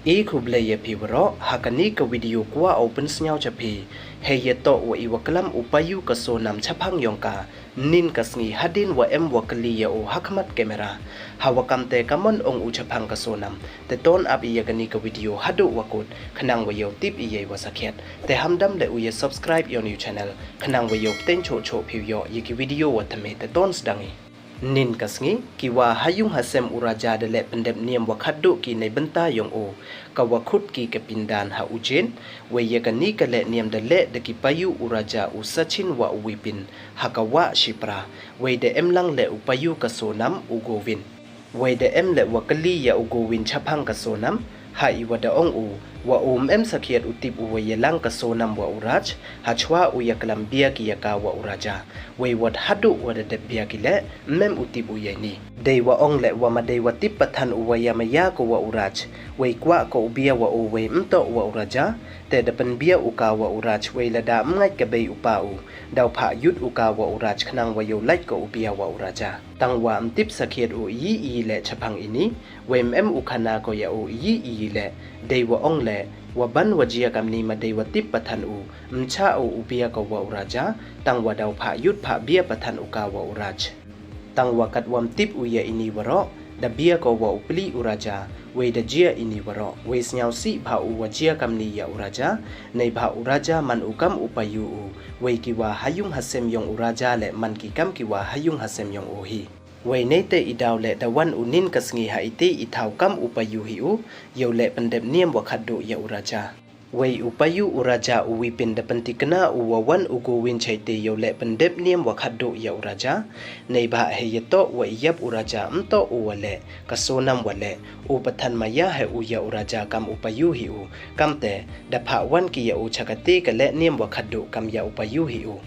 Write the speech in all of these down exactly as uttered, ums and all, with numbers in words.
I khublei ya phi waroh, ha kani ka video kwah o pynsngew cha phi, hei ya toh wa i wa klam u payu ka Sonam chaphang yong ka, nin ka sngi hadien wa em wa kylli ya o ha khmat camera. Ha wa kam te ka mon ong u chaphang ka Sonam, te ton ap i ya kani ka video haduh wa kut, khnang wa yow tip i yei wa sakhiat. Te ham dam le u ya subscribe yong u channel, khnang wa yow pteng choh choh phi yoh ya ki video wa thymme, te ton sdang i. Nin ka sngi, ki wa ha yung ha sem u Raja da leh pyndep niam wa khadduh ki nei bynta yong o, ka wa khut ki ka pindan ha Ujjain. Wei ya kani ka leh niam da leh da ki payu u Raja u Sachin wa u Vipin, ha ka wah Shipra. Wei da em lang le u payu ka Sonam u Govind. Wei da em le wa kylli ya u Govind chaphang ka Sonam, ha i wa da ong u, wa um em sakhiat u tip u wei ya lang ka Sonam wa u Raj, ha chwa u ya klam bia ki ya ka wa u Raja. Wei wat haduh wa da dep bia ki le, mem u tip u yei ni. Dei wa ong le wa ma dei wa tip pathan u wa ya maya ko wa u Raj. Wei kwah ko u bia wa o wei mtoh wa u Raja. Te da pynbia u ka wa u Raj, wei lada mngait ka bei u pa u, daw phah yut u ka wa u Raj khnang wa yow lait ko u bia wa u Raja. Tang wa mtip sakhiat u i i le chaphang ini, wei mem u khana ko ya u i i le, dei wa ong le, wa ban wa jia kamni ma dei wa tip pathan u, mcha u u bia ko wa u Raja, tang wa daw phah yut phah bia pathan u ka wa u Raj. Tang wa kat wa mtip u ya ini waroh, da bia ko wa u pli u Raja, wei da jia ini waroh, wei sngewsih bha u wa jia kamni ya u Raja, nei bha u Raja man u kam u payu u, wei ki wa ha yung ha sem yong u Raja le man ki kam ki wa ha yung ha sem yong u hi. Wei nei te i daw le da wan u nin ka sngi ha iti i thaw kam u payu hi u, yow le pyndep niam wa khadduh ya u Raja. Wei u payu u Raja u Vipin da pyntikna u wa wan u Govind chaite yow le pyndep niam wa khadduh ya u Raja. Nei bha hei ya toh wa i yap u Raja mtoh u wa le, ka Sonam wa le, u pathan maya he u ya u Raja kam u payu hi u, kam te, da phah wan ki ya u cha kate ka le niam wa khadduh kam ya u payu hi u.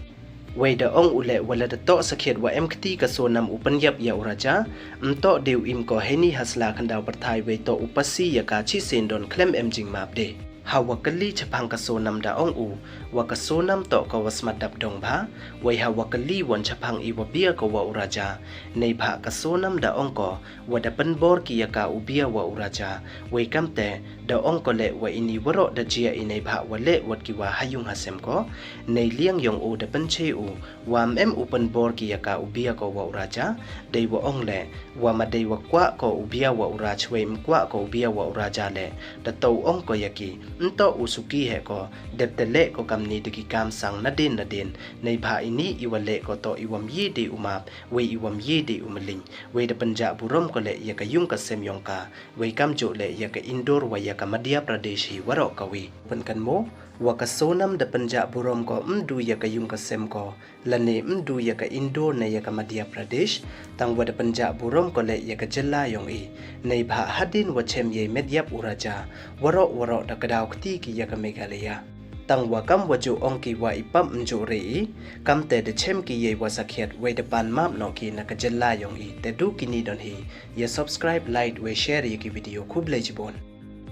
Wei da ong u le wa lada toh sakhiat wa em kti ka Sonam u pynyap ya u Raja, mtoh dei u im ko heini ha sla khyndaw pyrthai wei toh u pasi ya ka chisien don khlem em jingmap de. Ha wa kylli chaphang ka Sonam da ong u, wa ka Sonam toh ka wa smat dap dong bha, wei ha wa kylli won chaphang i wa bia ko wa u Raja, nei bha ka Sonam da ong ko, wa da pynbor ki ya ka u bia wa u Raja, wei kam te, da ong ko le wa ini waroh da jia i nei bha wa le wat ki wa ha yung ha sem ko, nei liang yong u da pynche u, wa mem u pynbor ki ya ka u bia ko wa u Raja, dei wa ong le, wa ma dei wa kwah ko u bia wa u Raj wei mkwah ko u bia wa u Raja le, da toh ong ko ya ki, mtoh u suki he ko, dep te le ko kamni da ki kam sang nadin nadin, nei bha ini i wa le ko toh i wa mye dei u map, wei i wa mye dei u mling, wei da pynjah burom ko le ya ka yung ka sem yong ka, wei kamjuh le ya ka Indore wa ya ka Madhya Pradesh hi waroh kawi. Pynkan mo, wa ka Sonam da pynjah burom ko mdu ya ka yung ka sem ko, lane mdu ya ka Indore ne ya ka Madhya Pradesh, tang wa da pynjah burom ko le ya ka jylla yong i, nei bha hadien wa chem yei met yap u Raja, waroh waroh da kdaw kti ki ya ka Meghalaya. Tang wa kam wa ju ong ki wa i pap mju re i, kam te da chem ki yei wa sakhiat wei da pan map noh ki na ka jylla yong i, te du kini don hi, ya subscribe, like, wei share ya ki video, khublei chibun.